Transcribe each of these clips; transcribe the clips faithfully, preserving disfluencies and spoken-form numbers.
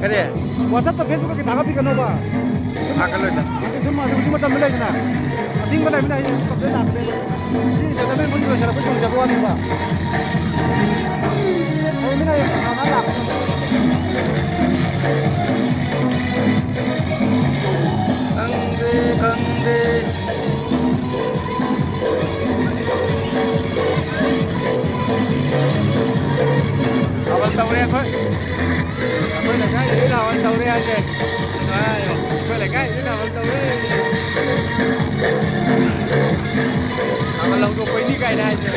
ꯋꯥꯆꯞꯇ, ꯐꯦꯁꯕꯨꯛꯇ ꯊꯥꯒꯠꯄꯤꯒꯅꯣꯕ꯫ ꯊꯥꯒꯠꯂꯣꯏꯗ꯫ ꯍꯧꯖꯤꯛ ꯁꯨꯝ ꯍꯧꯖꯤꯛ ꯍꯧꯖꯤꯛ ꯃꯇꯝꯗ ꯂꯩꯗꯅ, ꯑꯊꯤꯡꯕ ꯂꯩꯕꯅꯤꯅ ꯍꯌꯦꯡ ꯀꯝꯄ꯭ꯂꯦꯟ ꯂꯥꯛꯀꯅꯦꯕ꯫ ꯁꯤ ꯁꯦꯟꯇꯃꯦꯟ ꯄꯨꯟꯁꯤ ꯂꯣꯏꯁꯤꯜꯂꯛꯄ ꯆꯨꯝꯖꯕ ꯋꯥꯅꯦꯕ꯫ ꯍꯌꯦꯡꯗꯤ ꯍꯌꯦꯡ ꯊꯥꯅ ꯂꯥꯛꯀꯅꯤ꯫ ꯈꯪꯗꯦ, ꯈꯪꯗꯦ꯫ ꯊꯥꯕꯜ ꯇꯧꯔꯦ ꯑꯩꯈꯣꯏ꯫ ꯑꯩꯈꯣꯏ ꯂꯩꯀꯥꯏꯗꯗꯤ ꯊꯥꯕꯜ ꯇꯧꯔꯦ ꯍꯥꯏꯁꯦ꯫ ꯑꯩꯈꯣꯏ ꯂꯩꯀꯥꯏꯗꯗꯤ ꯊꯥꯕꯜ ꯇꯧꯔꯦ꯫ ꯊꯥꯕꯜ ꯍꯧꯗꯣꯛꯄꯩꯅꯤ ꯀꯥꯏꯅ ꯍꯥꯏꯁꯦ꯫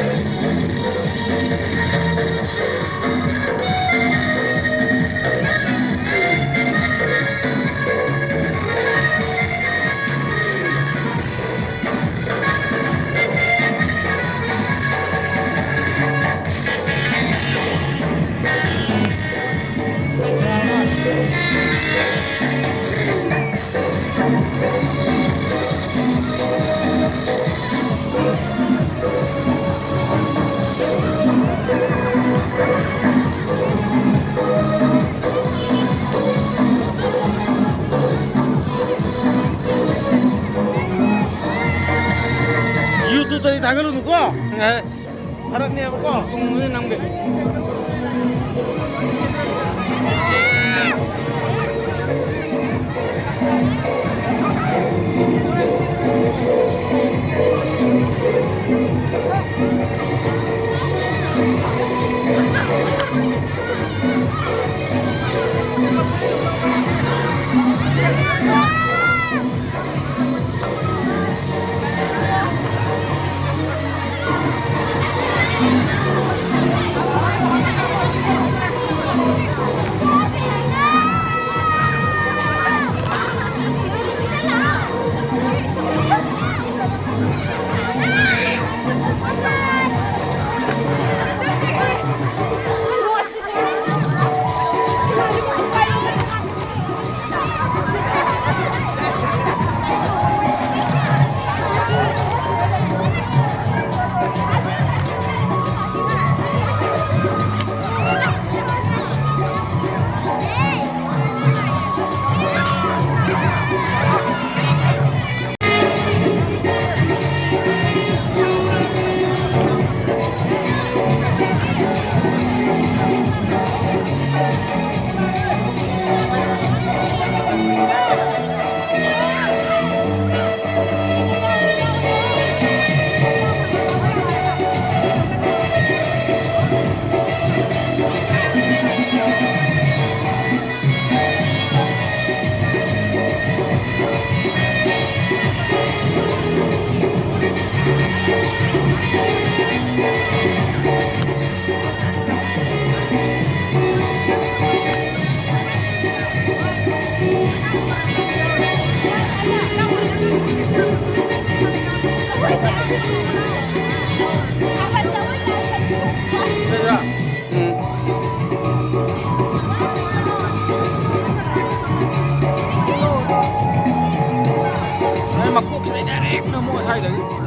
YouTubeꯇꯗꯤ ꯊꯥꯒꯠꯂꯨꯅꯨꯀꯣ꯫ ꯐꯔꯛꯅꯦꯕꯀꯣ꯫ ꯇꯨꯡꯗ ꯅꯝꯒꯦ꯫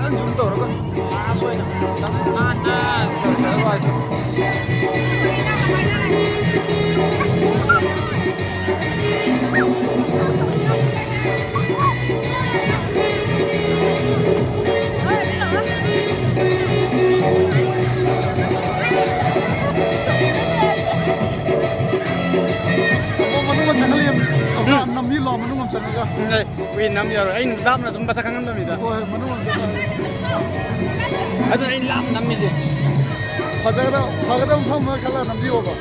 ꯐꯖꯅ zoom ꯇꯧꯔꯒ ꯂꯥꯁ ꯑꯣꯏꯅ ꯈꯤꯇꯪ ꯅꯥꯟꯅ ꯁꯦꯝꯖꯔꯒ ꯍꯥꯏꯁꯦ꯫ ꯑꯣ, ꯃꯅꯨꯡꯗ ꯆꯪꯍꯜꯂꯤ꯫ ꯑꯃꯨꯛ ꯎꯝ꯫ ꯅꯝꯕꯤꯔꯣ, ꯃꯅꯨꯡ ꯑꯃ ꯆꯪꯉꯒ꯫ ꯎꯝ, ꯑꯩ ꯀꯨꯏꯅ ꯅꯝ ꯌꯥꯔꯣꯏ꯫ ꯑꯩꯅ ꯂꯥꯞꯅ ꯁꯨꯝ ꯃꯁꯛ ꯈꯪꯍꯟꯗꯕꯅꯤꯗ꯫ ꯍꯣꯏ, ꯃꯅꯨꯡ ꯑꯃ ꯆꯪꯉꯒ꯫ ꯑꯗꯨꯅ ꯑꯩꯅ ꯂꯥꯞꯅ ꯅꯝꯃꯤꯁꯦ꯫ ꯐꯖꯒꯗꯕ, ꯐꯒꯗꯕ ꯃꯐꯝ ꯑꯃ ꯈꯜꯂꯒ ꯅꯝꯕꯤꯌꯣꯕ꯫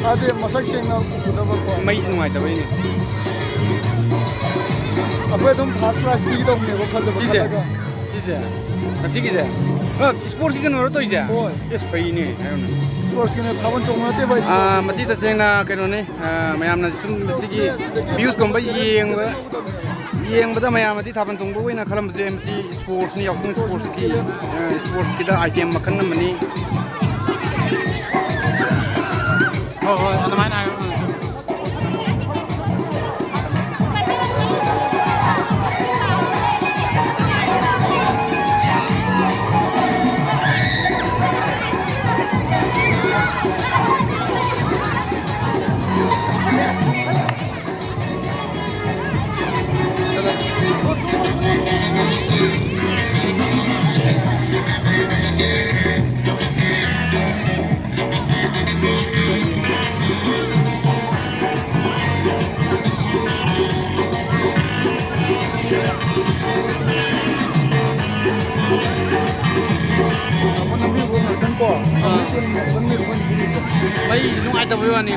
ꯍꯥꯏꯗꯤ ꯃꯁꯛ ꯁꯦꯡꯅ ꯎꯅꯕꯀꯣ꯫ ꯃꯩꯁꯨ ꯅꯨꯡꯉꯥꯏꯇꯕꯩꯅꯦ꯫ ꯑꯩꯈꯣꯏ ꯑꯗꯨꯝ first prize ꯄꯤꯒꯗꯧꯕꯅꯦꯕ, ꯐꯖꯕ ꯁꯤꯁꯦ? ꯈꯜꯂꯒ꯫ ꯁꯤꯁꯦ? ꯑꯁꯤꯒꯤꯁꯦ? ꯑ, sportsꯀꯤ ꯀꯩꯅꯣꯔꯣ ꯇꯧꯔꯤꯁꯦ? ꯍꯣꯏ꯫ ꯑꯦꯁ, ꯐꯩꯅꯦ, ꯍꯥꯏꯔꯝꯅꯦ꯫ Sportsꯀꯤꯅꯦ, ꯊꯥꯕꯜ ꯆꯣꯡꯕ ꯅꯠꯇꯦꯕ ꯑꯩ ꯑꯥ, sports꯫ ꯃꯁꯤ ꯇꯁꯦꯡꯅ ꯀꯩꯅꯣꯅꯤ, ꯑꯥ, ꯃꯌꯥꯝꯅ ꯁꯨꯝ ꯁꯤꯒꯤ viewsꯀꯨꯝꯕ ꯌꯦꯡꯕ, ꯌꯦꯡꯕꯗ ꯃꯌꯥꯝꯅꯗꯤ ꯊꯥꯕꯜ ꯆꯣꯡꯕ ꯑꯣꯏꯅ ꯈꯜꯂꯝꯕꯁꯨ ꯌꯥꯏ꯫ ꯃꯁꯤ sportsꯅꯤ, ꯌꯥꯎꯁꯪ sportsꯀꯤ, ꯑꯥ, sportsꯀꯤꯗ item ꯃꯈꯜ ꯑꯃꯅꯤ꯫ ꯍꯣꯏ, ꯍꯣꯏ, ꯑꯗꯨꯃꯥꯏꯅ ꯍꯥꯏꯌꯣ꯫ ꯃꯩ ꯅꯨꯡꯉꯥꯏꯇꯕꯩ ꯋꯥꯅꯤ꯫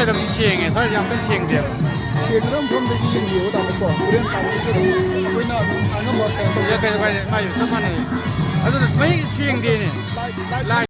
ꯂꯝꯕꯤ ꯁꯦꯡꯉꯦ, ꯁ꯭ꯋꯥꯏꯗ ꯌꯥꯝ ꯀꯟꯅ ꯁꯦꯡꯗꯦꯕ꯫ ꯁꯦꯡꯒꯗꯕ ꯃꯐꯝꯗꯒꯤ ꯌꯦꯡꯕꯤꯌꯣ ꯇꯥꯃꯣꯀꯣ꯫ ꯍꯣꯔꯦꯟ ꯇꯥꯃꯣꯁꯨ ꯑꯗꯨꯝ ꯑꯩꯈꯣꯏꯅ ꯑꯗꯨꯝ ꯑꯉꯝꯕ ꯀꯩꯅꯣ ꯇꯧꯖꯔꯛꯀꯦ꯫ ꯌꯥꯏ, ꯀꯩꯁꯨ ꯀꯥꯏꯗꯦ, ꯃꯥꯏꯁꯨ ꯆꯞ ꯃꯥꯟꯅꯩ꯫ ꯑꯗꯨꯅ ꯃꯍꯤꯛ ꯁꯦꯡꯗꯦꯅꯦ꯫ ꯂꯥꯏ, ꯂꯥꯏ ꯂꯥꯏ